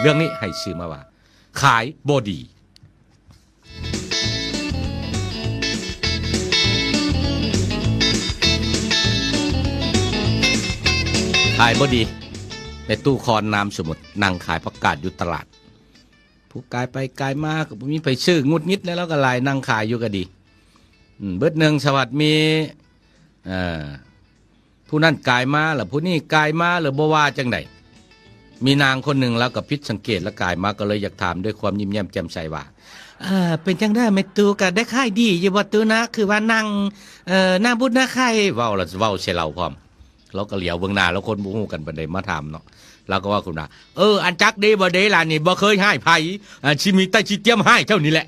ເລື່ອງນີ້ໃຫ້ຊື່ມາວ່າ ຂາຍບໍ່ດີ. ຂາຍບໍ່ດີ. ແມ່ຕູ້ຄອນນາມສົມມຸດ ນັ່ງຂາຍຜັກກາດຢູ່ຕະຫຼາດ. ຜູ້ກາຍໄປກາຍມາກໍບໍ່ມີໃຜຊື້, ຫງຸດຫງິດແລ້ວ ລາວກໍລາຍນັ່ງຂາຍຢູ່ກໍດີ. ອືມ ເບິດໜຶ່ງສະຫວັດມີ ເອີ ຜູ້ນັ້ນກາຍມາ ແລ້ວຜູ້ນີ້ກາຍມາ ແລ້ວບໍ່ວ່າຈັ່ງໃດ. ມີນາງຄົນໜຶ່ງ ລາວກໍຜິດສັງເກດ ລາວກາຍມາ ກໍເລີຍຢາກຖາມດ້ວຍຄວາມຍິ້ມແຍ້ມແຈ່ມໃສວ່າ ເອີ ເປັນຈັ່ງໃດແມ່ຕູ້ ກໍໄດ້ຂາຍດີຢູ່ບໍ່ຕູ້ນະ? ຄືວ່ານັ່ງ ເອີ ໜ້າບຸດໜ້າໄຂ່ ເວົ້າລະເວົ້າໃສ່ລາວພ້ອມ. ລາວກໍຫຼຽວເບິ່ງໜ້າລາວ ຄົນບໍ່ຮູ້ກັນປານໃດມາຖາມເນາະ. ລາວກໍເວົ້າຂຶ້ນວ່າ ເອີ ອັນຈັກດີບໍ່ດີລະນີ້ ບໍ່ເຄີຍຮ້າຍໃຜ ຊິມີແຕ່ຊິຕຽມຮ້າຍເຈົ້ານີ້ແຫຼະ.